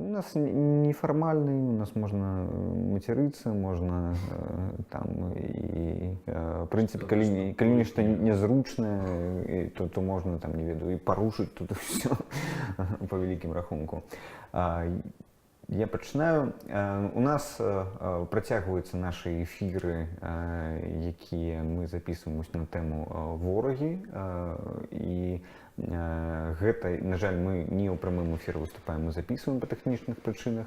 У нас нефармальны, у нас можна мацерыцца, можна там і в прынцыпе, калі нешта нязручнае, то можна там, не ведаю, і парушыць тут усё па вялікім рахунку. Я пачынаю. У нас працягваюцца нашы эфіры, якія мы записываем на тэму «Ворагі». І гэта, на жаль, мы не ў прамым эфіры выступаем, мы записываем па тэхнічных прычынах.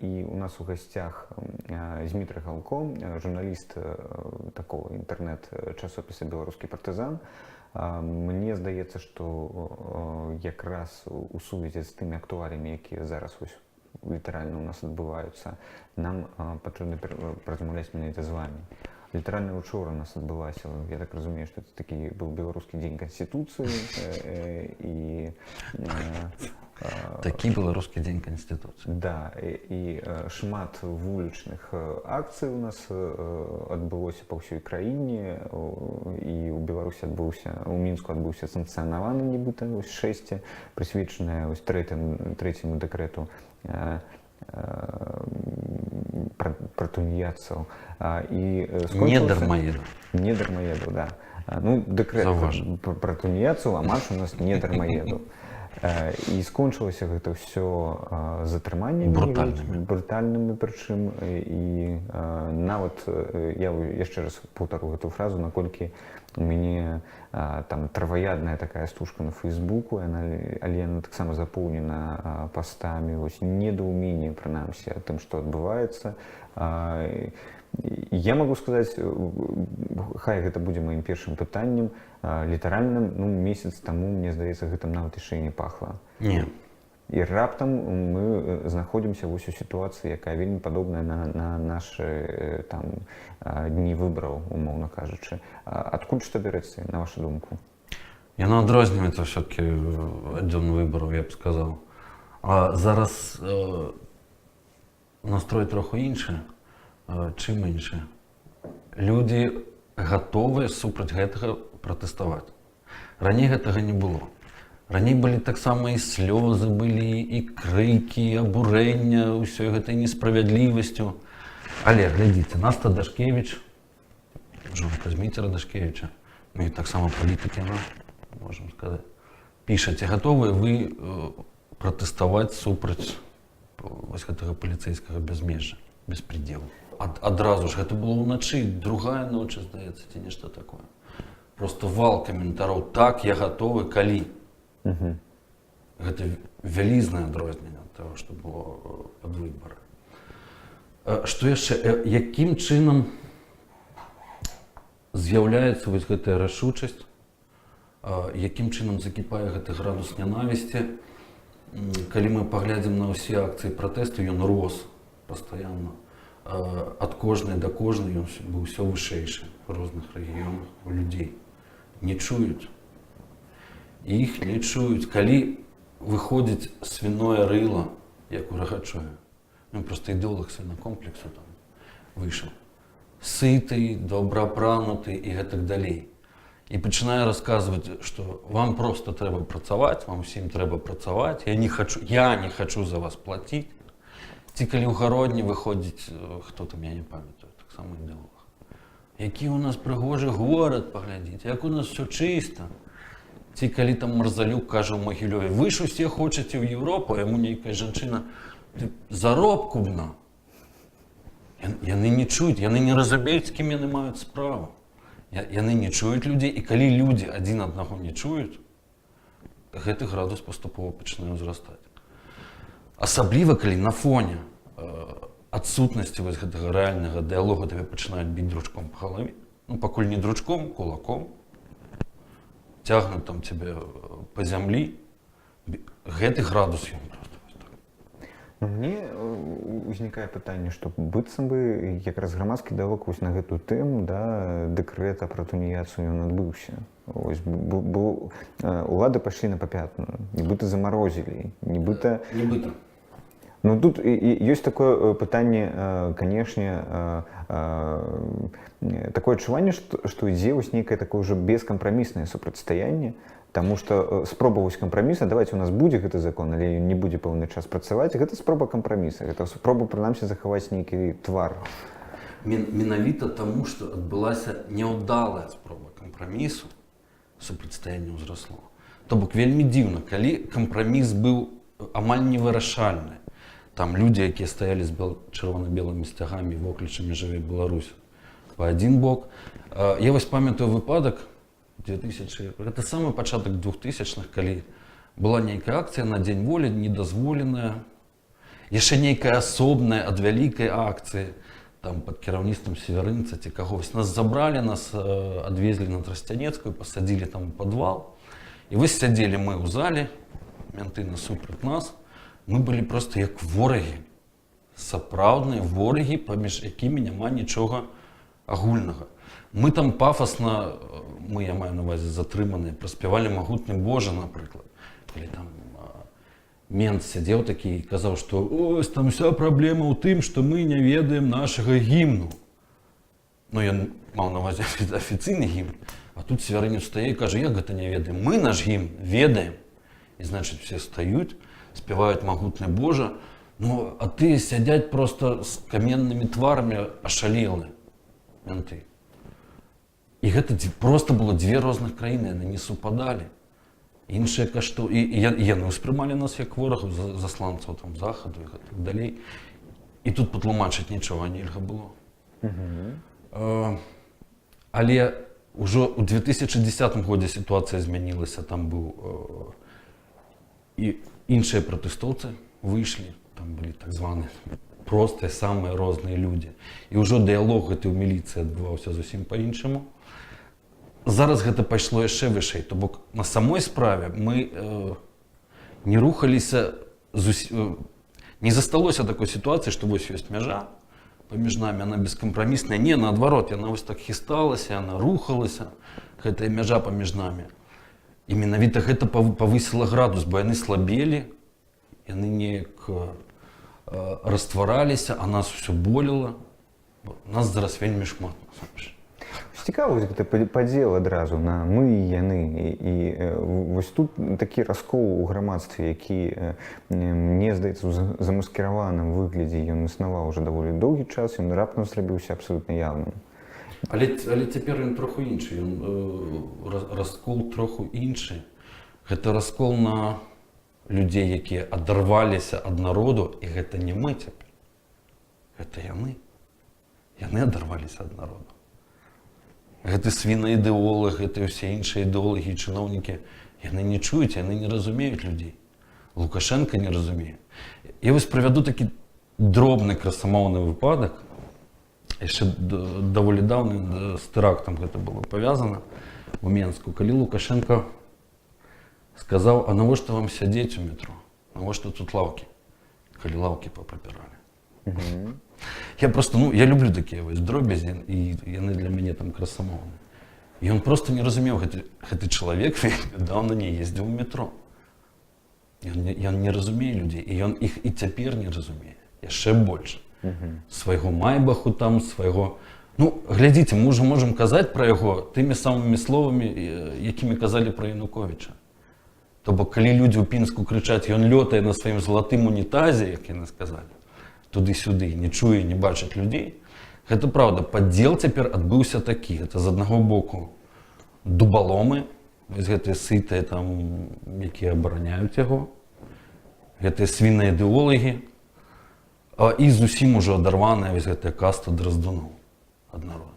І у нас у гасцях Зміцер Галко, журналіст такого інтэрнэт-часопіса «Беларускі партызан». Мне здаецца, што якраз у сувязі з тымі актуалямі, якія зараз вось літаральна у нас адбываюцца, нам патрэбна паразмаўляць менавіта з вами. Літаральна учора у нас адбылася, я так разумею, што это такі быў беларускі дзень канстытуцыі і Такі беларускі дзень канстытуцыі. Да, і шмат вулічных акцый у нас адбылося па ўсёй краіне, і ў Беларусі адбыўся, у Мінску адбыўся санкцыянаваны нібыта вось шэсце, прысвечанае вось трэцяму дэкрэту пра тунеядцаў. І Не дармаедаў. Не дармаедаў, да. Ну, дэкрэт Заўважна. пра тунеядцаў, а марш у нас не дармаедаў. І скончылася гэта ўсё затрыманнямі. Брутальнымі. Брутальнымі прычым, і нават я яшчэ раз паўтару гэту фразу, наколькі у мяне там траваядная такая стужка на фейсбуку, яна, але яна таксама запоўнена пастамі вось недоумение, прынамсі, тым, што адбываецца. Я могу сказаць, хай гэта будзе маім першым пытаннем, літаральным, ну, месяц таму, мне здаецца, гэтым нават яшчэ і не пахла. Не. І раптам мы знаходзімся вось у сітуацыі, якая вельмі падобная на нашы там дні выбараў, умоўна кажучы. Адкуль што бярэцца, на вашу думку? Яно адрозніваецца все-таки ад дзён выбараў, я б сказаў. А зараз настрой троху іншы. Чым іншы? Людзі гатовыя супраць гэтага пратэставаць. Раней гэтага не было. Раней былі таксама і слёзы былі, і крыкі, і абурэння ўсёй гэтай несправядлівасцю. Але глядзіце, Наста Дашкевіч, жонка Зміцера Дашкевіча, ну і таксама палітык яна, можам сказаць, піша: ці гатовыя вы пратэставаць супраць вось гэтага паліцэйскага бязмежжа, беспределу? Адразу ж, гэта было ўначы, другая ночы, здаецца, ці нешта такое. Просто вал каментароў: «Так, я гатовы, калі». Гэта вялізнае адрозненне ад таго, што было пад выбары. Што яшчэ, якім чынам з'яўляецца вось гэтая рашучасць, якім чынам закіпае гэты градус нянавісці? Калі мы паглядзім на ўсе акцыі пратэсту, ён рос пастаянна. Ад кожнай да кожнай ён быў усё вышэйшы у розных рэгіёнах у людзей. Не чуюць. Іх не чуюць. Калі выходзіць свиное рыло, як у Рагачове, ну, просто ідэолог свінакомплексу там выйшаў, сыты, добра апрануты і гэтак далей. І пачынае расказваць, што вам просто трэба працаваць, вам усім трэба працаваць, я не хочу за вас плаціць. Ці калі ў Гародні выходзіць, хто там, я не памятаю, таксама ідэолог. Які у нас прыгожы горад, паглядзіце, як у нас все чыста. Ці калі там Марзалюк кажа ў Магілёве: «Вы ж усе хочаце ў Еўропу», а яму нейкая жанчына: «Ты заробку б нам». Яны не чуюць, яны не разумеюць, з кім яны маюць справу. Яны не чуюць людзей, і калі людзі адзін аднаго не чуюць, гэты градус паступова пачынае ўзрастаць. Асабліва калі на фоне адсутнасці вось гэтага рэальнага дыялогу табе пачынаюць біць дручком па галаве. Ну, пакуль не дручком, кулаком, цягнуць там цябе па зямлі, гэты градус ён просто вось так. Ну, мне узнікае пытанне, што быццам бы якраз грамадскі дыалог вось на гэтую тэму, да, дэкрэта пра тунеядцаў, ён адбыўся. Ось, улады пайшлі на папятную, нібыта замарозілі, нібыта Нібыта. Ну, тут ёсць такое пытанне, канешне, такое адчуванне, што ідзе вось нейкае такое ўжо бескампраміснае супрацьстаянне. Таму што спроба вось кампраміса, давайте, у нас будзе гэты закон, але ён не будзе пэўны час працаваць, гэта спроба кампраміса, гэта спроба прынамсі захаваць нейкі твар. Менавіта таму, што адбылася няўдалая спроба кампрамісу, супрацьстаянне ўзрасло. То бок вельмі дзіўна, калі кампраміс быў амаль невырашальны. Там людзі, якія стаялі з чырвона-белымі сцягамі, воклічамі «Жыве Беларусь» па адзін бок. Я вось памятаю выпадак 2000, гэта самы пачатак 2000-х, калі была нейкая акцыя на Дзень Волі, недазволеная, яшчэ нейкая асобная ад вялікай акцыі, там пад кіраўніцтвам Севярынца ці кагось. Нас забралі, нас адвезлі на Трасцянецкую, пасадзілі там у падвал. І вось сядзелі мы ў зале, менты насупраць нас. Мы былі просто як ворагі, сапраўдныя ворагі, паміж якімі няма нічога агульнага. Мы там пафасна, мы, я маю на увазе затрыманыя, праспявалі «Магутны Божа», напрыклад. Калі там мент сядзеў такі і казаў, што ось там вся праблема ў тым, што мы не ведаем нашага гімну. Ну, ён маў на увазе афіцыйны гімн. А тут Севярынец стае і кажа: «Як гэта не ведаем? Мы наш гімн ведаем». І, значит, все стаюць, спяваюць «Магутны Божа». Ну, а тыя сядзяць просто з каменнымі тварамі, ашалелы менты. І гэта просто было дзве розных краіны, яны не супадалі. Іншыя кашту і яны ўспрымалі нас як ворагаў, засланцаў там захаду і гэтак далей. І тут патлумачыць нічога нельга было. Але ўжо ў 2010 годзе сітуацыя змянілася, там быў і іншыя пратэстоўцы выйшлі, там былі так званыя простыя, самыя розныя людзі. І ўжо дыялог гэты ў міліцыі адбываўся зусім па-іншаму. Зараз гэта пайшло яшчэ вышэй, то бок на самой справе мы не рухаліся, не засталося такой сітуацыі, што вось ёсць мяжа паміж намі, она бескампрамісная. Не, наадварот, яна вось так хісталася, яна рухалася, гэтая мяжа паміж намі. І менавіта гэта павысіла градус, бо яны слабелі, яны неяк раствараліся, а нас усё болела. Бо нас зараз вельмі шмат насамрэч. Цікава вось гэты падзел адразу на мы і яны, і вось тут такі раскол у грамадстве, які, мне здаецца, у замаскіраваным выглядзе ён існаваў уже даволі доўгі час, ён раптам зрабіўся абсалютна яўным. Але цяпер ён троху іншы, ён раскол троху іншы. Гэта раскол на людзей, якія адарваліся ад народу, і гэта не мы цяпер. Гэта яны. Яны адарваліся ад народу. Гэты свінаідэолог, гэты ўсе іншыя ідэолагі і чыноўнікі, яны не чуюць, яны не разумеюць людзей. Лукашенко не разумее. Я вось прывяду такі дробны красамоўны выпадак, яшчэ даволі даўны, з тэрактам гэта было павязана у Менску, калі Лукашенко сказаў: «А навошта вам сядзець у метро? Навошта тут лаўкі?» Калі лаўкі папрыбіралі. Я просто, ну, я люблю такія вось дробязі, і яны для мяне там красамоўны. Ён просто не разумеў, гэты чалавек вельмі даўно не ездзіў у метро. Ён не разумее людзей, і ён іх і цяпер не разумее, яшчэ больш. Свайго майбаху там, свайго. Ну, глядзіце, мы ўжо можам казаць пра яго тымі самымі словамі, якімі казалі пра Януковіча. То бок, калі людзі ў Пінску крычаць: «Ён лётае на сваім залатым унітазе», як яны сказалі, туды-сюды, не чуе, не бачыць людзей. Гэта праўда, падзел цяпер адбыўся такі. Гэта з аднаго боку дубаломы, вось гэтыя сытыя там, якія абараняюць яго, гэтыя свінаідэолагі, і зусім ужо адарваная вось гэтая каста драздуноў ад народу.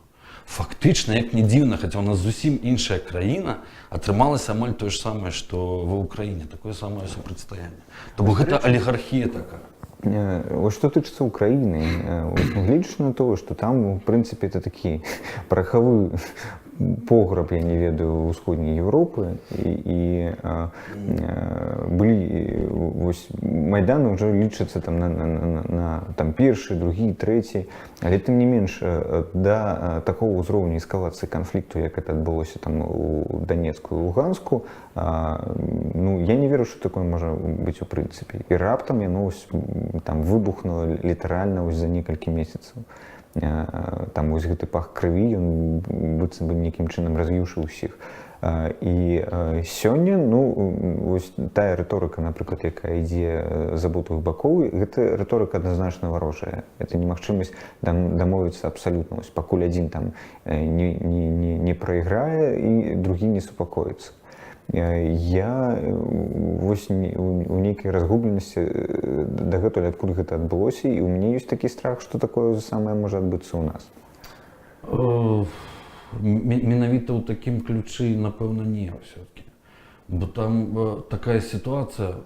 Фактычна, як не дзіўна, хаця ў нас зусім іншая краіна, атрымалася амаль тое ж самае, што ва Ўкраіне, такое самае супрацьстаянне. То бок гэта алігархія такая. Вось што тычыцца Украіны, вось нягледзячы на тое, што там, у прынцыпе, это такі парахавы пограб, я не ведаю, Усходняй Европы, і былі вось Майданы ўжо лічацца там на там першы, другі, трэці, але тым не менш да такого ўзроўню эскалацыі канфлікту, як это адбылося там у Данецку і Луганску, ну, я не веру, что такое можа быць у прынцыпе. І раптам яно вось, там выбухнула літаральна вось за некалькі месяцаў. Там вось гэты пах крыві, ён быццам бы нейкім чынам раз'юшыў усіх. І сёння, ну, вось тая рыторыка, напрыклад, якая ідзе з абодвух бакоў, гэта рыторыка адназначна варожая. Это немагчымасць дамовіцца абсалютна. Вось пакуль адзін там не прайграе і другі не супакоіцца. Я вось у нейкай разгубленасці дагэтуль, адкуль гэта адбылося, і ў мяне ёсць такі страх, што такое самае можа адбыцца ў нас. Менавіта ў такім ключы, напэўна, не ўсё-таки. Бо там такая сітуацыя,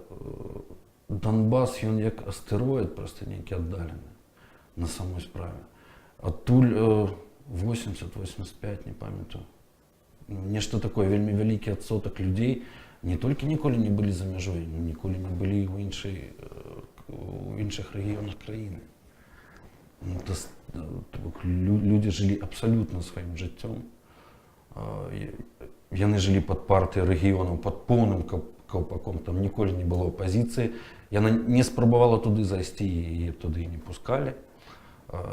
Донбас, ён як астэроід просто нейкі аддалены на самой справе. Адтуль 80-85, не памятаю. Ну, нешта такое, вельмі вялікі адсотак людзей не толькі ніколі не былі за мяжой, но ніколі не былі ў іншых рэгіёнах краіны. Ну, то бок людзі жылі абсалютна сваім жыццём. Яны жылі пад партыяй рэгіёнаў, пад поўным каўпаком, там ніколі не было апазіцыі. Яна не спрабавала туды зайсці, яе туды і не пускалі.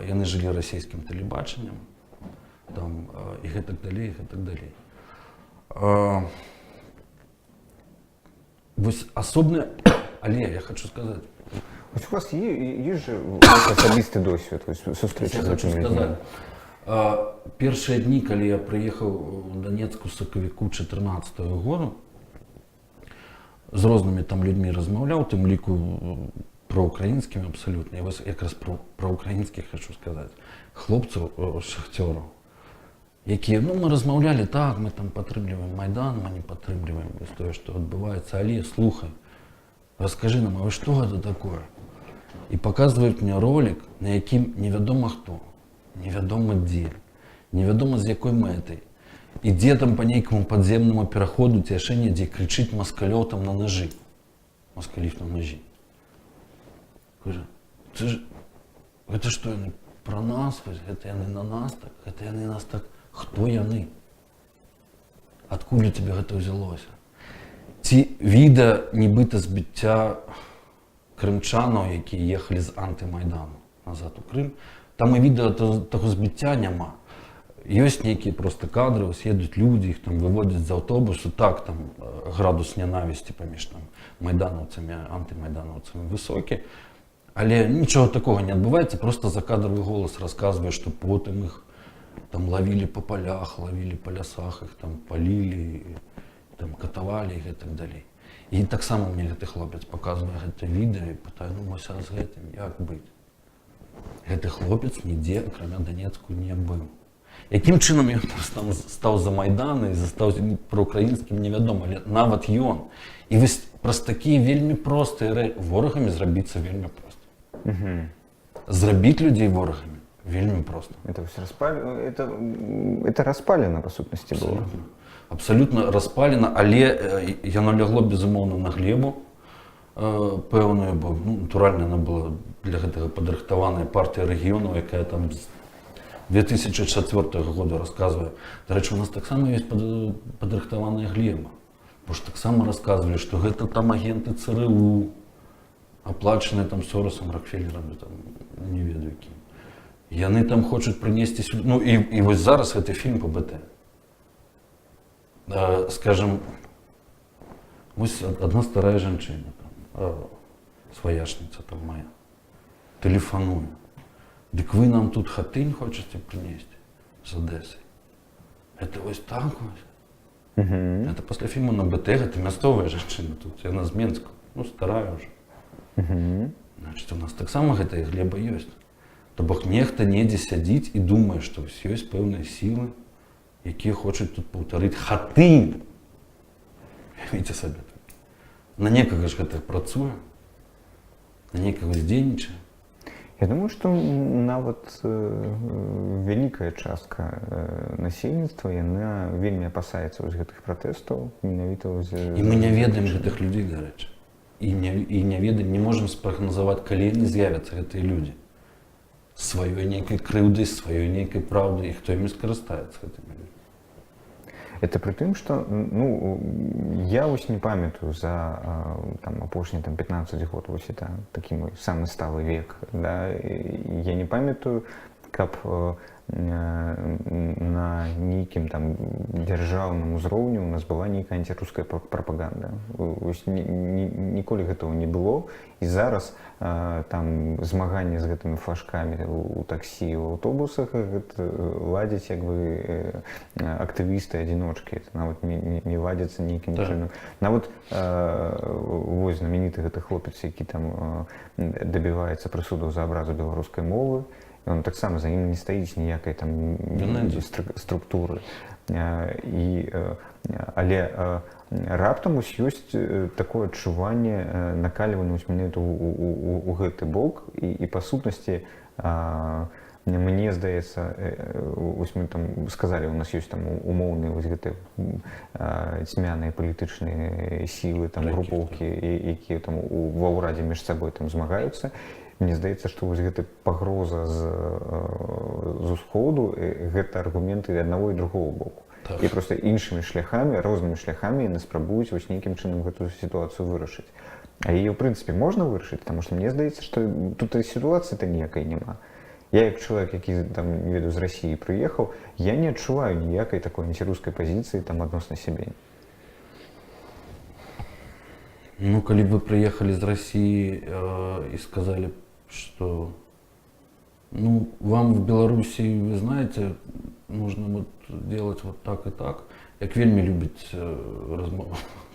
Яны жылі расійскім тэлебачаннем там, і гэтак далей, і гэтак далей. Вось асобна, але я хочу сказаць, Вось у вас есть же ваш асабісты досвед, вось, сустрэчы Я з хочу гэтымі людзьмі. сказаць, першыя дні, калі я прыехаў у Данецк у сакавіку 14 году, з рознымі там людзьмі размаўляў, тым ліку праўкраінскімі абсалютна. Я вось якраз пра украінскіх хочу сказаць. Хлопцаў, шахцёраў, якія, ну, мы размаўлялі, так, мы там падтрымліваем Майдан, мы не падтрымліваем вось тое, што адбываецца, але слухай, расскажи нам, а вы што гэта такое? І паказваюць мне ролик, на якім невядома хто, невядома дзе, невядома з якой мэтай. Ідзе там па нейкаму падземнаму пераходу ці яшчэ недзе, крычыць: «Маскалёў там на ножы». Маскалів на ножы. Кажа, це ж, гэта што, яны пра нас, вось, гэта яны на нас так, гэта яны нас так, хто яны? Адкуль у цябе гэта ўзялося? Ці відэа нібыта збіцця крымчанаў, якія ехалі з антымайдану назад у Крым, там і відэа таго збіцця няма. Ёсць нейкія просто кадры, ось едуць людзі, іх там выводзяць з аўтобусу, так, там градус нянавісці паміж там майданаўцамі, антымайданаўцамі высокі. Але нічога такога не адбываецца, просто закадравы голас расказвае, што потым іх там лавілі па палях, лавілі па лясах, іх там палілі, там катавалі і гэтак далей. І таксама мне гэты хлопец паказвае гэта відэа і пытае: «Ну вось, а з гэтым як быць?» Гэты хлопец нідзе, акрамя Данецку, не быў. Якім чынам ён там стаў за Майдан і застаўся праўкраінскім, невядома, але нават ён. І вось праз такія вельмі простыя ворагамі зрабіцца вельмі проста. Зрабіць людзей ворагамі вельмі проста. Это всё это распалена, па сутнасці, было. Абсалютна. Абсалютна распалена, але яно лягло, безумоўна, на глебу пэўную, бо, ну, натуральна, яна была для гэтага падрыхтаваная партыя рэгіёнаў, якая там з 2004 года расказвае. Дарэчы, у нас таксама ёсць падрыхтаваная глеба. Бо ж таксама расказвалі, што гэта там агенты ЦРУ, аплачаныя там Сорасам, Рокфеллерам, там, не ведаю кім. Яны там хочуць прынесці сюды. Ну і вось зараз гэты фільм па БТ. Скажем, вось одна старая жанчына, там, сваячніца там моя, тэлефануе: «Дык вы нам тут Хатынь хочаце прынесці з Адэсы? Это вось так вось?» Это пасля фільму на БТ, гэта мясцовая жанчына тут, яна з Менску, ну, старая уже. Значит, у нас таксама гэтая глеба ёсць. То бок нехта недзе сядзіць і думае, што вось ёсць пэўныя сілы, якія хочуць тут паўтарыць Хатынь. Уявіце сабе. На некага ж гэта працуе, на некага здзейнічае. Я думаю, што нават вялікая частка насельніцтва, яна вельмі апасаецца вось гэтых пратэстаў менавіта вось, І мы не ведаем гэтых людзей, дарэчы. І не ведаем, не можам спрагназаваць, калі яны з'явяцца, гэтыя людзі. Сваёй нейкай крыўдай, сваёй нейкай праўдай, і хто імі скарыстаецца, гэтымі людзьмі. Это пры тым, што, ну, я вось не памятаю за там апошні там 15 год, вось это такі мой самы сталы век, да, і я не памятаю, каб на нейкім там дзяржаўным узроўні у нас была нейкая антирусская прапаганда. Вось ніколі гэтага не было, і зараз там змаганне з гэтымі флажкамі у таксі, у аўтобусах, гэта ладзяць як бы актывісты адзіночкі, это нават не ладзіцца нейкім чынам. Нават вось знаменіты гэты хлопец, які там дабіваецца прысуду за абразу беларускай мовы, он таксама, за ім не стаіць ніякай там Ён адзін. структуры. І але раптам вось ёсць такое адчуванне накалівання вось менавіта у гэты бок, і па сутнасці, мне здаецца, вось мы там сказалі, у нас ёсць там умоўныя вось гэтыя цьмяныя палітычныя сілы там, Рэкі, групоўкі, якія там ва ўрадзе між сабой там змагаюцца. Мне здаецца, што вось гэта пагроза з усходу, гэта аргументы аднаго і другого боку. І просто іншымі шляхамі, рознымі шляхамі яны спрабуюць вось нейкім чынам гэтую сітуацыю вырашыць. А яе, ў прынцыпе, можна вырашыць, потому что мне здаецца, што тут і сітуацыі-то ніякай няма. Я як чалавек, які там, не ведаю, з Расіі прыехаў, я не адчуваю ніякай такой антирусской пазіцыі там адносна сябе. Ну, калі б вы прыехалі з России и сказали, что, ну, вам в Беларуси, вы знаете, нужно вот делать вот так и так, як вельмі любяць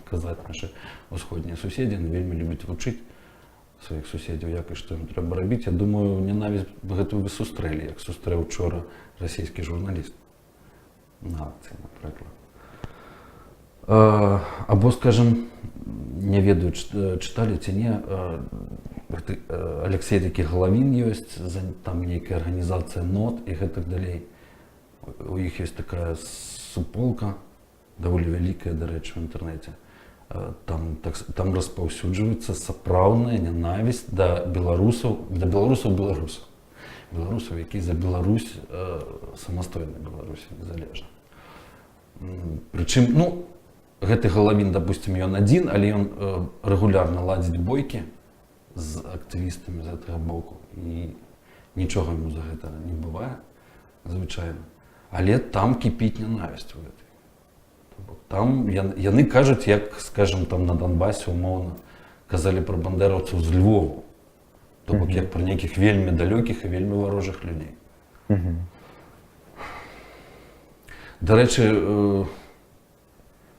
казаць нашы ўсходнія суседзі, яны вельмі любяць вучыць сваіх суседзяў, як і што ім трэба рабіць. Я думаю, нянавісць гэтую вы сустрэлі, як сустрэў учора расійскі журналіст на акцыі, напрыклад. Або, скажем, не ведаю, чыталі ці не, гэты, Алексей такі Галавін ёсць, там нейкая арганізацыя НОТ і гэтак далей. У іх ёсць такая суполка, даволі вялікая, дарэчы, в інтэрнэце. Там, так, там распаўсюджваецца сапраўдная нянавісць да беларусаў, да беларусаў беларусаў. Беларусаў, які за Беларусь, самастойнай Беларусі, незалежна. Прычым, ну, гэты Галавін, допустим, ён адзін, але ён рэгулярна ладзіць бойкі з актывістамі з гэтага боку, і нічога яму за гэта не бывае звычайна. Але там кіпіць нянавісць у гэтай. То бок там яны кажуць, як, скажем, там на Донбасе умоўна казалі пра бандэраўцаў з Львову. То бок як пра нейкіх вельмі далёкіх і вельмі варожых людзей. Дарэчы,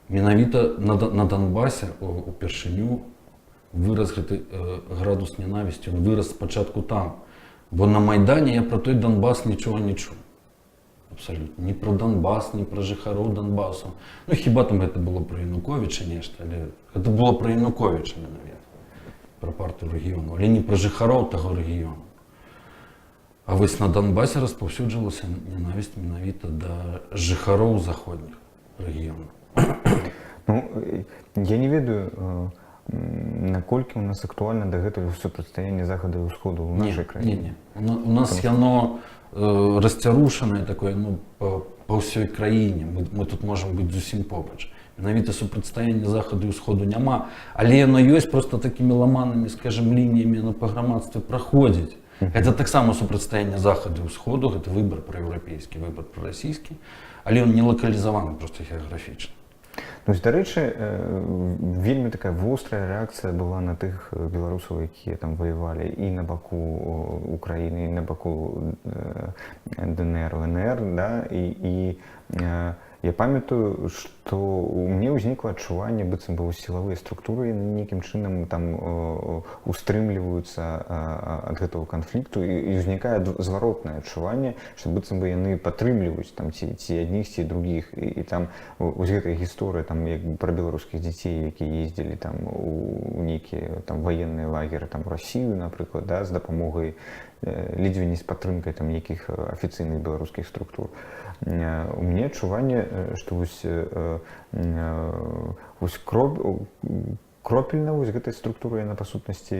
менавіта на Донбасе упершыню вырас гэты градус нянавісці, он вырас спачатку там. Бо на Майдане я пра той Донбас нічога не чуў. Абсалютна. Ні пра Донбас, ні пра жыхароў Донбасу. Ну, хіба там гэта было пра Януковіча нешта, але гэта было пра Януковіча менавіта, пра Партыю рэгіёну, але не пра жыхароў таго рэгіёну. А вось на Донбасе распаўсюджвалася нянавісць менавіта да жыхароў заходніх рэгіёнаў. Ну, я не ведаю, наколькі у нас актуальна дагэтуль супрацьстаянне захаду і ўсходу ў нашай Не, краіне. не. У нас яно расцярушанае такое, ну, па ўсёй краіне. Мы тут можам быць зусім побач. Менавіта супрацьстаяння захаду і ўсходу няма, але яно ёсць просто такімі ламанымі, скажем, лініямі, яно па грамадстве праходзіць. Гэта таксама супрацьстаянне захаду і ўсходу, гэта выбар праеўрапейскі, выбар прарасійскі, але ён не лакалізаваны просто геаграфічна. Ну, дарэчы, вельмі такая вострая рэакцыя была на тых беларусаў, якія там ваявалі і на баку Украіны, і на баку ДНР, ЛНР, да, і я памятаю, што то у мне ўзнікла адчуванне, быццам бы сілавыя структуры яны нейкім чынам там устрымліваюцца ад гэтага канфлікту, і ўзнікае зваротнае адчуванне, што быццам бы яны падтрымліваюць там ці адних, ці другіх, і там вось гэтая гісторыя там як бы пра беларускіх дзяцей, якія ездзілі там у нейкія там ваенныя лагеры там у Расію, напрыклад, да, з дапамогай, ледзьве не з падтрымкай там нейкіх афіцыйных беларускіх структур. У мяне адчуванне, што вось кропельна вось гэтай структуры яна па сутнасці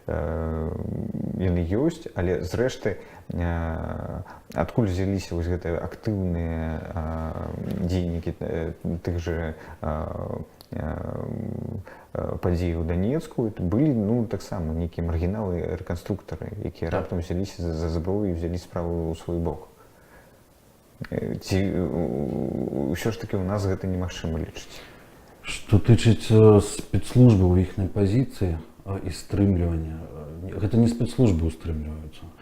яны ёсць, але зрэшты адкуль узяліся вось гэтыя актыўныя дзейнікі тых же падзей у Данецку? Это былі, ну, таксама нейкія маргіналы, рэканструктары, якія раптам узяліся за зброю і взялі справу ў свой бок. Ці ўсё ж таки у нас гэта немагчыма лічыць? Што тычыць спецслужбаў, іхнай пазіцыі і стрымлівання, гэта не спецслужбы ўстрымліваюцца.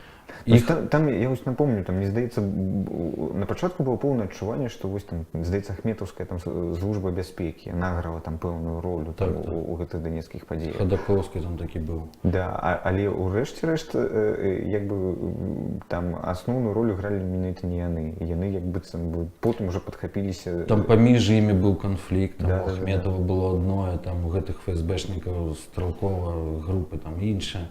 Іх там, я вось напомню, там, мне здаецца, на пачатку было поўнае адчуванне, што вось там, здаецца, ахметаўская там служба бяспекі, яна грала там пэўную ролю там, у гэтых данецкіх падзеях. Хадакоўскі там такі быў. Да, але ўрэшце рэшт як бы там асноўную ролю гралі менавіта не яны. Яны як быццам бы потым уже падхапіліся. Там паміж імі быў канфлікт, там у Да. Ахметова было адное, там у гэтых ФСБшнікаў Стралкова групы там іншае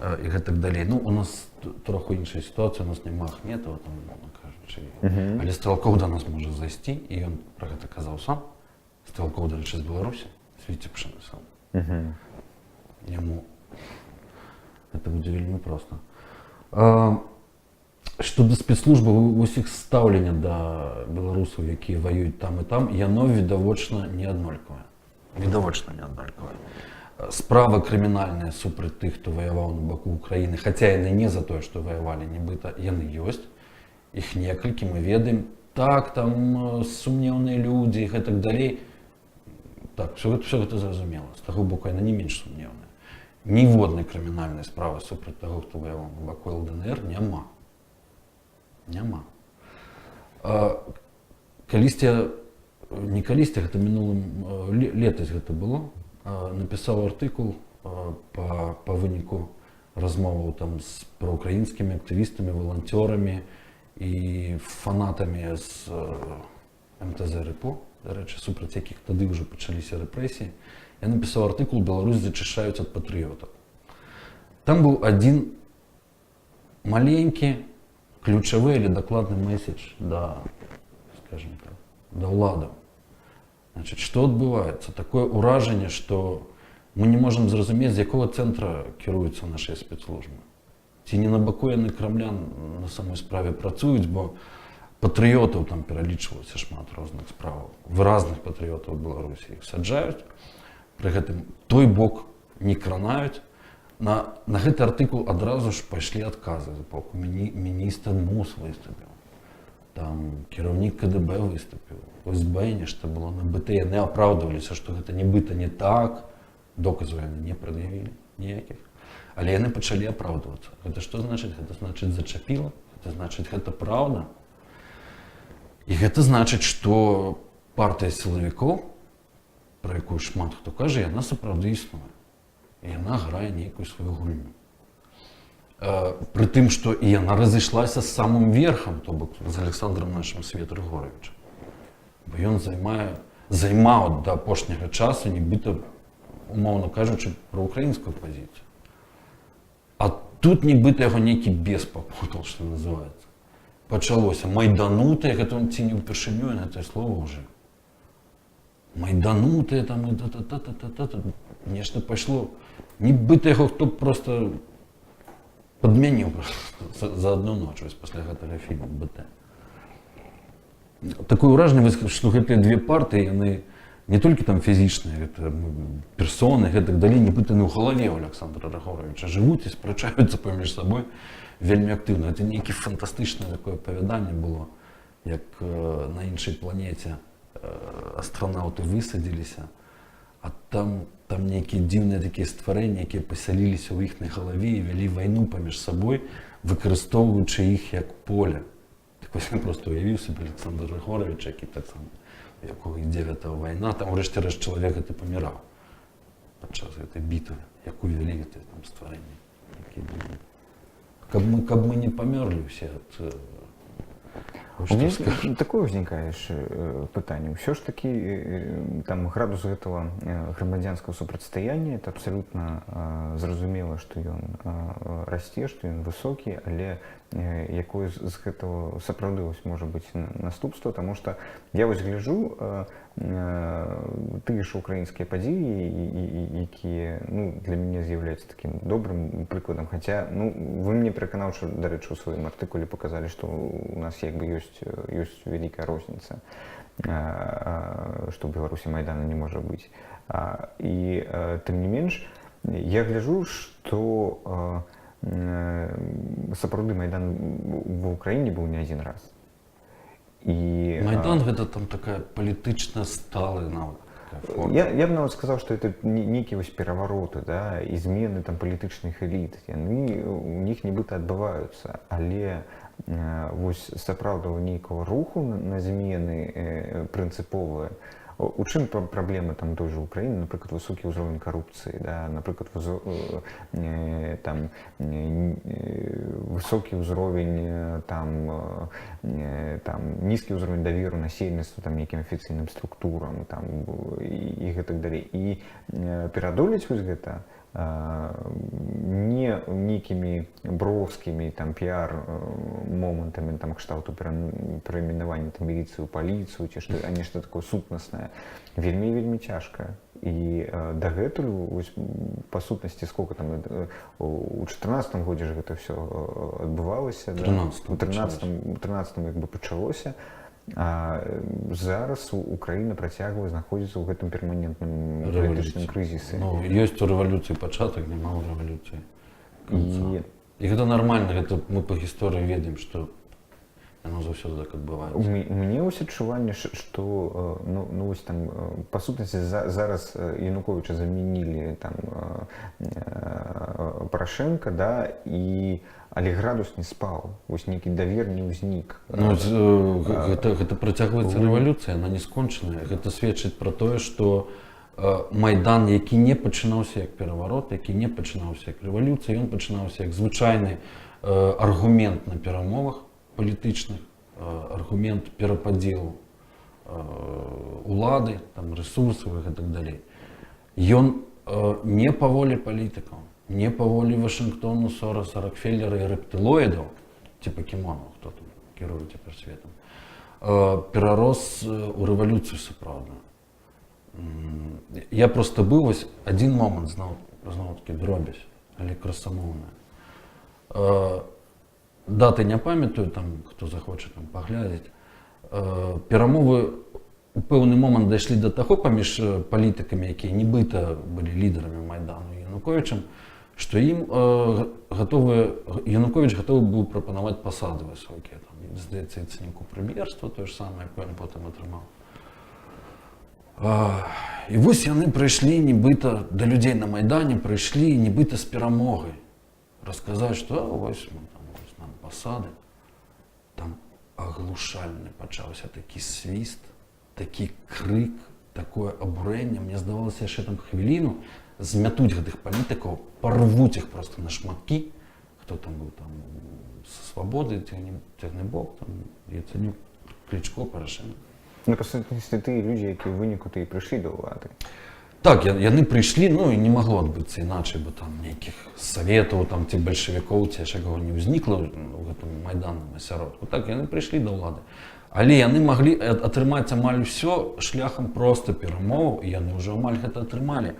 і гэтак далей. Ну, у нас троху іншая сітуацыя, у нас няма Ахметова там, умоўна кажучы. Але Стралкоў да нас можа зайсці, і ён пра гэта казаў сам. Стралкоў, дарэчы, з Беларусі, з Віцебшчыны сам. Яму это будзе вельмі проста. Што да спецслужбаў, вось іх стаўленне да беларусаў, якія ваююць там і там, яно відавочна не аднолькавае. Відавочна не аднолькавае. Справа крымінальная супраць тых, хто ваяваў на баку Украіны, хаця яны не за тое, што ваявалі, нібыта яны ёсць. Іх некалькі, мы ведаем. Так, там сумнеўныя людзі і гэтак далей. Так, всё гэта зразумела. З таго боку яны не менш сумнеўныя. Ніводнай крымінальнай справы супраць таго, хто ваяваў на баку ЛДНР, няма. Няма. Калісьці, не калісьці, гэта мінулым летась гэта было, напісаў артыкул па выніку размоваў там з праўкраінскімі актывістамі, валанцёрамі і фанатамі з МТЗ РПО, дарэчы, супраць якіх тады ўжо пачаліся рэпрэсіі. Я напісаў артыкул «Беларусь зачышчаюць ад патрыётаў». Там быў адзін маленькі, ключавы, але дакладны месседж да, скажем так, да ўладаў. Значит, што адбываецца? Такое ўражанне, што мы не можам зразумець, з якога цэнтра кіруюцца нашыя спецслужбы. Ці не на баку яны Крамля на самой справе працуюць, бо патрыётаў там пералічвалася шмат розных справаў. Выразных патрыётаў Беларусі, іх саджаюць. Пры гэтым той бок не кранаюць. На гэты артыкул адразу ж пайшлі адказы з боку міністр МУС выступіў. Там кіраўнік КДБ выступіў. СБ нешта было на БТ, яны апраўдваліся, што гэта нібыта не так, доказаў яны не прад'явілі ніякіх. Але яны пачалі апраўдвацца. Гэта што значыць? Гэта значыць, зачапіла, гэта значыць, гэта праўда. І гэта значыць, што партыя сілавікоў, пра якую шмат хто кажа, яна сапраўды існуе. І яна грае нейкую сваю гульню. Пры тым, што і яна разышлася з самым верхам, то бок з Александром нашым свет Рыгоравічам. Бо ён займаў да апошняга часу нібыта, умоўна кажучы, праўкраінскую пазіцыю. А тут нібыта яго нейкі бес папутал, што называется. Пачалося майданутыя, гэта он ці не ўпершыню ён гэтае слово ўжо. Майданутыя там і та-та-та-та-та-та. Нешта пайшло. Нібыта яго хто просто падмяніў за одну ноч вось пасля гэтага фільму БТ. Такое ўражанне, вось, што гэтыя две партыі, яны не толькі там фізічныя, гэта персоны, гэтак далей, нібыта яны ў галаве ў Александра Рыгоравіча жывуць і спрачаюцца паміж сабой вельмі актыўна. Это нейкі фантастычнае такое апавяданне было, як на іншай планеце астранаўты высадзіліся, а там нейкія дзіўныя такія стварэнні, якія пасяліліся ў іхнай галаве і вялі вайну паміж сабой, выкарыстоўваючы іх як поле. Так вось, я просто уявіў сабе Александр Рыгоравіч, які таксама Якога ідзе гэта вайна, там урэшце рэшт чалавек гэты паміраў падчас гэтай бітвы, якую вялі гэтыя там стварэнні, якія былі. Каб мы не памёрлі ўсе ад У што меня скажу. Такое ўзнікае яшчэ пытанне. Ўсё ж такі там градус гэтага грамадзянскага супрацьстаяння, это абсалютна зразумела, што ён расце, што ён высокі, але якое з гэтага сапраўды вось можа быць наступства, таму што я вось гляжу тыя ж украінскія падзеі, якія, ну, для мяне з'яўляюцца такім добрым прыкладам, хаця, ну, вы мне пераканаўча, дарэчы, у сваім артыкуле паказалі, што у нас як бы ёсць вялікая розніца, што ў Беларусі Майдана не можа быць. І тым не менш я гляжу, што сапраўды Майдан ва Украіне быў не адзін раз. І Майдан — гэта там такая палітычна сталая нават такая форма. Я б нават сказаў, што это нейкія вось перавароты, да, і змены там палітычных эліт. Яны у них нібыта адбываюцца, але вось сапраўднага нейкага руху на змены прынцыповыя. У чым праблема там той же Украіны, напрыклад, высокі ўзровень карупцыі, да, напрыклад, там высокі ўзровень там, там нізкі ўзровень даверу насельніцтва там нейкім афіцыйным структурам там і гэтак далей. І перадолець вось гэта не нейкімі броскімі там піар момантамі, там кшталту перайменавання там міліцыю ў паліцыю ці што, а нешта такое сутнаснае, вельмі, вельмі цяжка. І дагэтуль вось, па сутнасці, сколько там, у 14-м годзе ж гэта все адбывалася, да? 13-м. У 13-м, у 13-м як бы пачалося. А зараз Украіна працягвае знаходзіцца ў гэтым перманентным палітычным крызісе. Ну, ёсць у рэвалюцыі пачатак, няма ў рэвалюцыі канца. І І гэта нармальна, гэта мы па гісторыі ведаем, што яно заўсёды так адбываецца. У мяне вось адчуванне, што ну вось там па сутнасці зараз Януковича замянілі там Парашэнка, да, і але градус не спаў, вось нейкі давер не ўзнік. Ну, гэта працягваецца рэвалюцыя, она не скончаная. Гэта сведчыць пра тое, што Майдан, які не пачынаўся як пераварот, які не пачынаўся як рэвалюцыя, ён пачынаўся як звычайны аргумент на перамовах палітычных, аргумент перападзелу улады, там рэсурсаў і гэтак далей. Ён не па волі палітыкаў, не па волі Вашынгтону, Сораса, Рокфеллера і рэптылоідаў, ці пакемонаў, хто там кіруе цяпер светам, перарос у рэвалюцыю сапраўдную. Я просто быў вось адзін момант, зноў такі дробязь, але красамоўная. Даты не памятаю, там хто захоча, там паглядзець. Перамовы у пэўны момант дайшлі да таго паміж палітыкамі, якія нібыта былі лідарамі Майдану, і Януковічам, што ім гатовы Янукович гатовы быў прапанаваць пасады высокія, там, здаецца, Яцанюку прэм'ерства, тое ж самае, якое ён потым атрымаў. І вось яны прыйшлі нібыта да людзей на Майдане, прыйшлі нібыта з перамогай расказаць, што вось мы там, вось нам пасады. Там аглушальны пачаўся такі свіст, такі крык, такое абурэнне. Мне здавалася, яшчэ там хвіліну, змятуць гэтых палітыкаў, парвуць іх просто на шматкі, хто там быў, там са Свабоды, Цягнібок, там Яцанюк, Клічко, Парашэнка. Ну, па сутнасці, тыя людзі, якія ў выніку то і прыйшлі да ўлады. Так, яны прыйшлі, ну і не магло адбыцца іначай, бо там нейкіх саветаў там ці бальшавікоў, ці яшчэ каго не ўзнікла ў гэтым майданным асяродку. Так, яны прыйшлі да ўлады. Але яны маглі атрымаць амаль усё шляхам проста перамоваў, і яны ўжо амаль гэта атрымалі.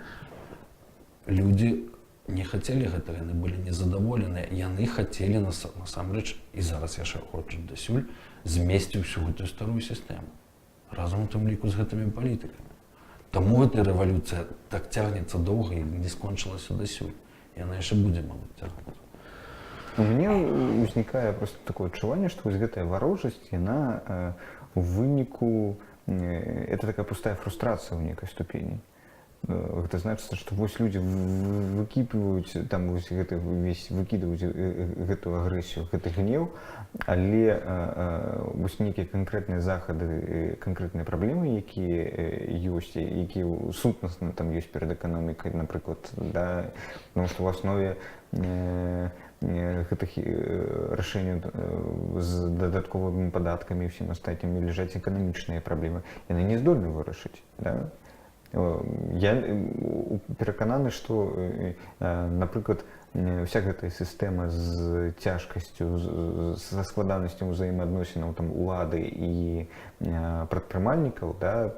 Людзі не хацелі гэтага, яны былі незадаволеныя, яны хацелі насамрэч, і зараз яшчэ хочуць дасюль, змесці ўсю гэтую старую сістэму разам у тым ліку з гэтымі палітыкамі. Таму гэтая рэвалюцыя так цягнецца доўга і не скончылася дасюль. Яна яшчэ будзе, мабыць, цягнуцца. У мяне ўзнікае просто такое адчуванне, што вось гэтая варожасць, яна у выніку это такая пустая фрустрацыя ў нейкай ступені. Гэта значыцца, што вось людзі выкіпваюць там вось гэты увесь, выкідваюць гэтую агрэсію, гэты гнеў, але вось нейкія канкрэтныя захады, канкрэтныя праблемы, якія ёсць, якія сутнасна там ёсць перад эканомікай, напрыклад, да, потому что в аснове гэтых рашэнняў з дадатковымі падаткамі і ўсім астатнім ляжаць эканамічныя праблемы, яны не здольны вырашыць, да? Я перакананы, што, напрыклад, вся гэтая сістэма з цяжкасцю, са складанасцю ўзаемаадносінаў там улады і прадпрымальнікаў, да,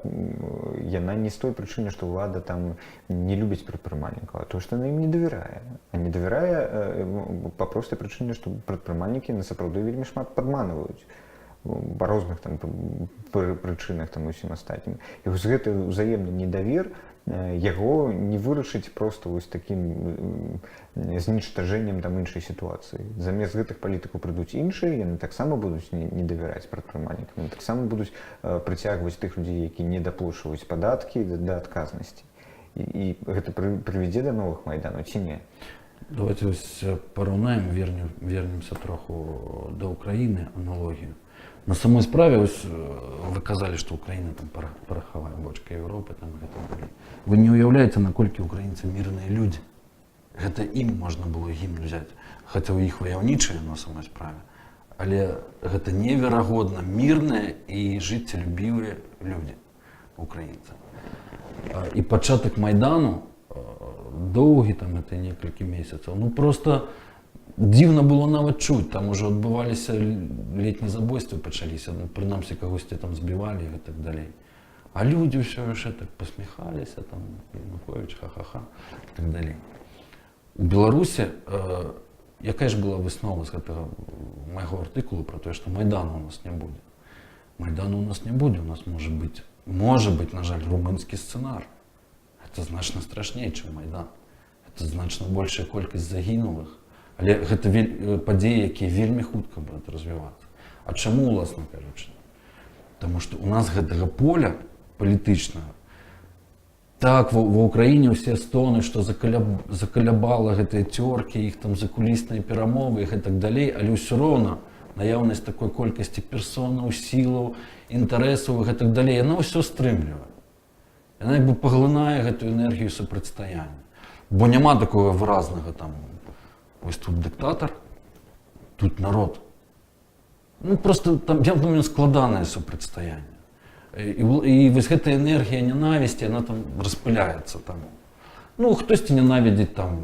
яна не з той прычыны, што ўлада там не любіць прадпрымальнікаў, а то, што яна ім не давярае. А не давярае па простай прычыне, што прадпрымальнікі на сапраўды вельмі шмат падманваюць па розных там прычынах там усім астатнім. І вось гэты ўзаемны недавер, яго не вырашыць просто вось такім знічтажэннем там іншай сітуацыі. Замест гэтых палітыкаў прыйдуць іншыя, яны таксама будуць не давяраць прадпрымальнікам, яны таксама будуць прыцягваць тых людзей, які не даплочваюць падаткі, да адказнасці. І гэта прывядзе да новых майданаў ці не? Давайте ось параўнаем, вернемся троху да Украіны, аналогію. На самой справе, ось, вы казалі, што Украіна там парахавая бочка Еўропы там і гэтак далей. Вы не уяўляеце, наколькі украінцы мірныя людзі. Гэта ім можна было гімн взять, хаця ў іх ваяўнічыя на самой справе. Але гэта неверагодна мірныя і жыццелюбівыя людзі, украінцы. І пачатак Майдану, доўгі там, это некалькі месяцаў, ну, просто дзіўна было нават чуць, там уже адбываліся ледзь не забойствы пачаліся, ну, прынамсі кагосьці там збівалі і так далей. А людзі ўсё яшчэ так пасміхаліся, там, Янукович, ха-ха-ха, і так далей. У Беларусі якая ж была выснова з гэтага майго артыкулу про тое, што Майдану у нас не будзе? Майдану у нас не будзе, у нас можа быць, на жаль, румынскі сцэнар. Это значна страшней, чым Майдан. Это значна большая колькасць загінулых. Але гэта падзеі, якія вельмі хутка будуць развівацца. А чаму, уласна кажучы? Таму што у нас гэтага поля палітычнага так ва Ўкраіне ўсе стоны, што закалябала гэтыя цёркі, іх там закулісныя перамовы і гэтак далей, але ўсё роўна наяўнасць такой колькасці персонаў, сілаў, інтарэсаў і гэтак далей, яна ўсё стрымлівае. Яна як бы паглынае гэтую энергію супрацьстаяння. Бо няма такого выразнага там: ось тут дыктатар, тут народ. Ну, просто там, я думаю, складанае супрацьстаянне. І вось гэта энергія нянавісці, она там распыляецца там. Ну, хтосьці ненавідзіць там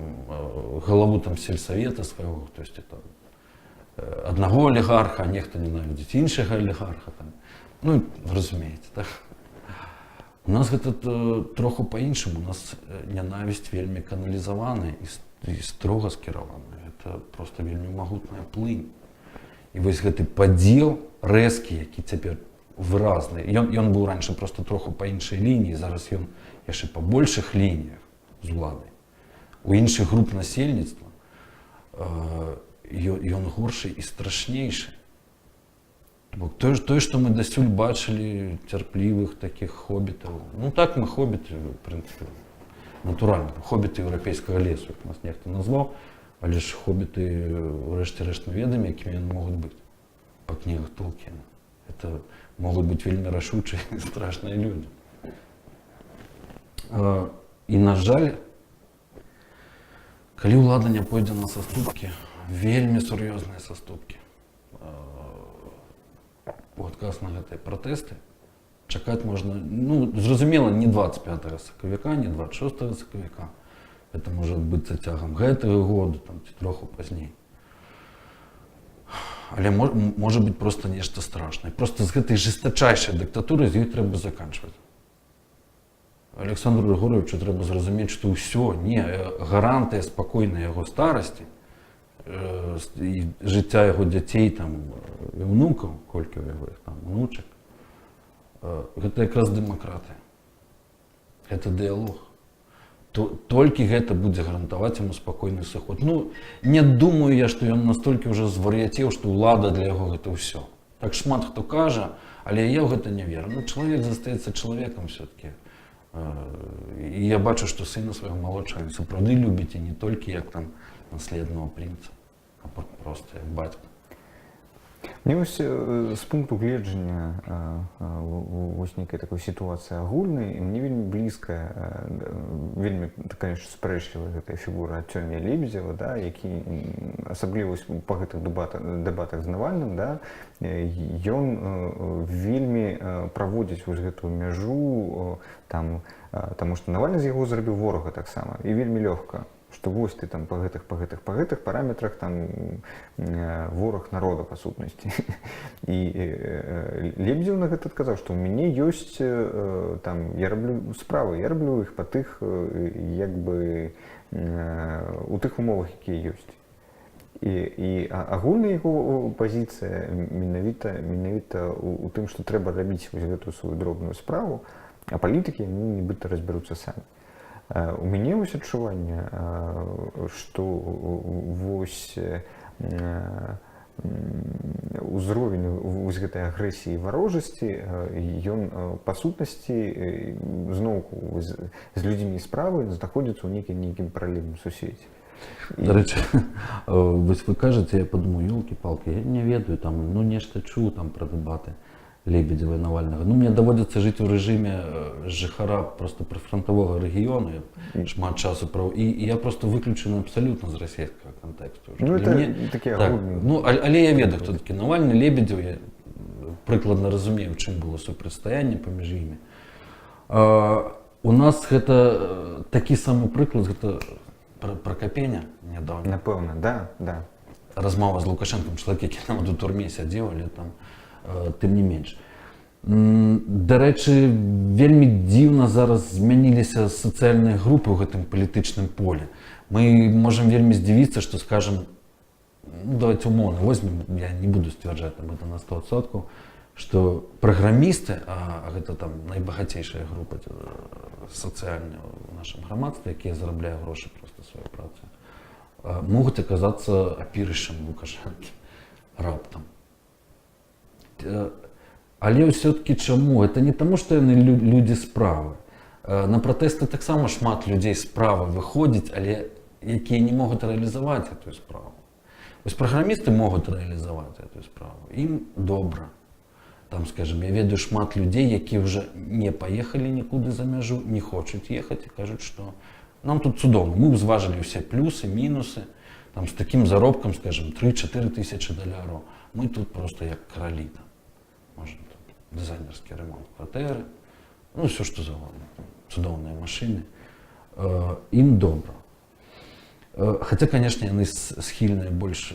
галаву там сельсавета свайго, хтосьці там аднаго алігарха, а нехта ненавідзіць іншага алігарха там. Ну, разумееце, так? У нас гэта троху па-іншаму, у нас нянавісць вельмі каналізаваная і строга скіраваная. Это просто вельмі магутная плынь. І вось гэты падзел рэзкі, які цяпер выразны. Ён быў раньше просто троху па іншай лініі, зараз ён яшчэ па большых лініях з уладай. У іншых груп насельніцтва ён горшы і страшнейшы. То бок тое, што мы дасюль бачылі цярплівых такіх хобітаў. Ну так, мы хобіты, в прынцыпе, натуральна, хобіты еўрапейскага лесу, як нас нехта назваў, але ж хобіты, урэшце рэшт, мы ведаем, якімі яны могуць быць па кнігах Толкіна. Это могуць быць вельмі рашучыя і страшныя людзі. І, на жаль, калі ўлада не пойдзе на саступкі, вельмі сур'ёзныя саступкі, у адказ на гэтыя пратэсты, чакаць можна, ну, зразумела, не 25 сакавіка, не 26 сакавіка. Это можа адбыцца цягам гэтага году там ці троху пазней. Але можа быць просто нешта страшнае. Просто з гэтай жесточайшай дыктатурай, з ёй трэба заканчваць. Александру Григоровичу трэба зразумець, што ўсё, не, гарантыя спакойнай яго старасці і жыцця яго дзяцей там і ўнукаў, колькі ў яго іх там унучак, гэта якраз дэмакратыя. Это дыялог. Толькі гэта будзе гарантаваць яму спакойны сыход. Ну, не думаю я, што ён настолькі ўжо звар'яцеў, што ўлада для яго гэта ўсё. Так шмат хто кажа, але я ў гэта не веру. Ну, чалавек застаецца чалавекам все-таки. І я бачу, што сына свайго малодшага ён сапраўды любіць, і не толькі як там наследного принца, а просто як бацька. Мне вось з пункту гледжання вось нейкай такой сітуацыі агульнай мне вельмі блізкая, вельмі, конечно, спрэчлівая гэтая фігура Артёмія Лебедзева, да, які асабліва вось па гэтых дэбатах з Навальным, да, ён вельмі праводзіць вось гэтую мяжу там, таму што Навальны з яго зрабіў ворага таксама і вельмі лёгка, што вось ты там па гэтых параметрах там вораг народа па сутнасці. І Лебедзеў на гэта адказаў, што ў мяне ёсць там, я раблю справы, я раблю іх па тых як бы у тых умовах, якія ёсць. І агульная яго пазіцыя менавіта у тым, што трэба рабіць вось гэтую сваю дробную справу, а палітыкі, яны нібыта разбяруцца самі. У мяне вось адчуванне, што вось узровень вось гэтай агрэсіі, варожасці, ён па сутнасці зноўку з людзьмі справы знаходзіцца ў нейкім паралельным сусвеце. Дарэчы, вось вы кажаце, я падумаю: ёлки-палки, я не ведаю там, ну, нешта чуў там пра дэбаты Лебедзева і Навальнага. Ну, мне даводзіцца жыць у рэжыме жыхара просто прыфрантавога рэгіёну, я шмат часу праў і я просто выключаны абсалютна з расійскага кантэксту. Ну, Для это мяне- такі так, агульны ну, але я ведаю, хто такі Навальны, Лебедзеў, я прыкладна разумею, чым было супрацьстаянне паміж імі. У нас гэта такі самы прыклад, гэта пра Капеня нядаўна. Напэўна, да. Размова з Лукашэнкам, чалавек, які нават у турме сядзеў, але там тым не менш. Дарэчы, вельмі дзіўна зараз змяніліся сацыяльныя групы ў гэтым палітычным поле. Мы можам вельмі здзівіцца, што, скажем, ну, давайте умоўна возьмем, я не буду сцвярджаць там это на 100%, што праграмісты, а гэта там найбагацейшая група сацыяльная ў нашым грамадстве, якія зарабляе грошы просто сваёй працай, могуць аказацца апірышам Лукашэнкі раптам. Але ўсё-таки чаму? Это не таму, што яны людзі справы. На пратэсты таксама шмат людзей справы выходзіць, але якія не могуць рэалізаваць гэтую справу. Вось праграмісты могуць рэалізаваць гэтую справу. Ім добра. Там, скажем, я ведаю шмат людзей, якія ўжо не паехалі нікуды за мяжу, не хочуць ехаць і кажуць, што нам тут цудоўна. Мы ўзважылі ўсе плюсы, мінусы, там з такім заробкам, скажем, 3-4 тысячи даляраў. Мы тут просто як каралі там. Можем тут дызайнерскі ремонт кватэры, ну, все што заўгодна, цудоўныя машыны. Ім добра. Хаця, конечно, яны схільныя больш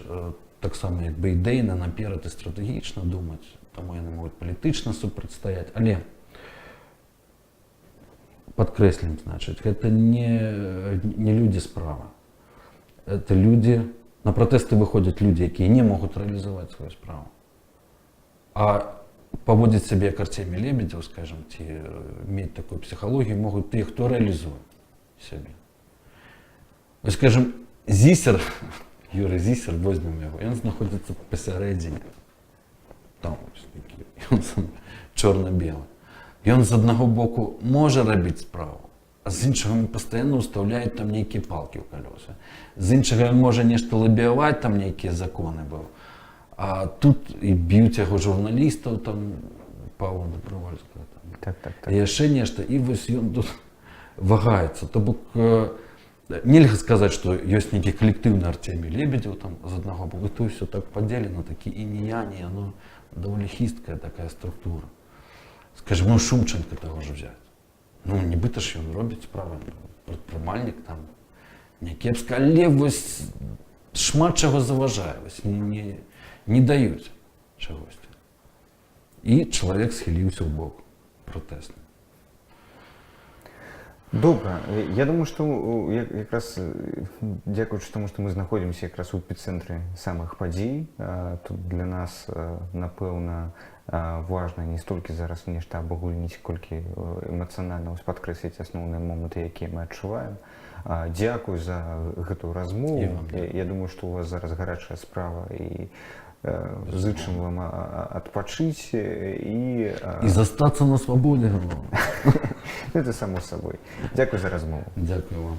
таксама як бы ідэйна наперад і стратэгічна думаць, таму яны могуць палітычна супрацьстаяць, але падкрэслім, значыць, гэта не людзі справы. Это людзі, на пратэсты выходзяць людзі, якія не могуць рэалізаваць сваю справу. А паводзіць сябе як Арцемій Лебедзеў, скажем, ці мець такую псіхалогію могуць тыя, хто рэалізуе сябе. Вось, скажем, Зісер, Юрый Зісер, возьмем яго, ён знаходзіцца пасярэдзіне. Там вось такі, ён сам чорна-белы. Ён з аднаго боку можа рабіць справу, а з іншага ён пастаянна ўстаўляюць там нейкія палкі ў калёсы. З іншага ён можа нешта лабіяваць, там нейкія законы быў. А тут і б'юць яго журналістаў там, Павла Дабравольскага там. Так. І яшчэ нешта, і вось ён тут вагаецца. То бок нельга сказаць, што ёсць нейкі калектыўны Арцемій Лебедзеў там з аднаго боку, то ўсё так падзелена, такі і не я, не оно, даволі хісткая такая структура. Скажем, ну, Шумченко таго ж взять. Ну, нібыта ж ён робіць справы, прадпрымальнік там, не кепска, але вось шмат чаго заважае, вось не даюць чагосьці. І чалавек схіліўся ў бок пратэсны. Добра. Я думаю, што якраз дзякуючы таму, што мы знаходзімся якраз у эпіцэнтры самых падзей, тут для нас, напэўна, важна не столькі зараз нешта абагульніць, колькі эмацыянальна вось падкрэсліць асноўныя моманты, якія мы адчуваем. Дзякуй за гэтую размову. І вам. Я думаю, што у вас зараз гарачая справа, і зычым вам адпачыць і І застацца на свабодзе, галоўнае. Ну, это само собой. Дзякуй за размову. Дзякую вам.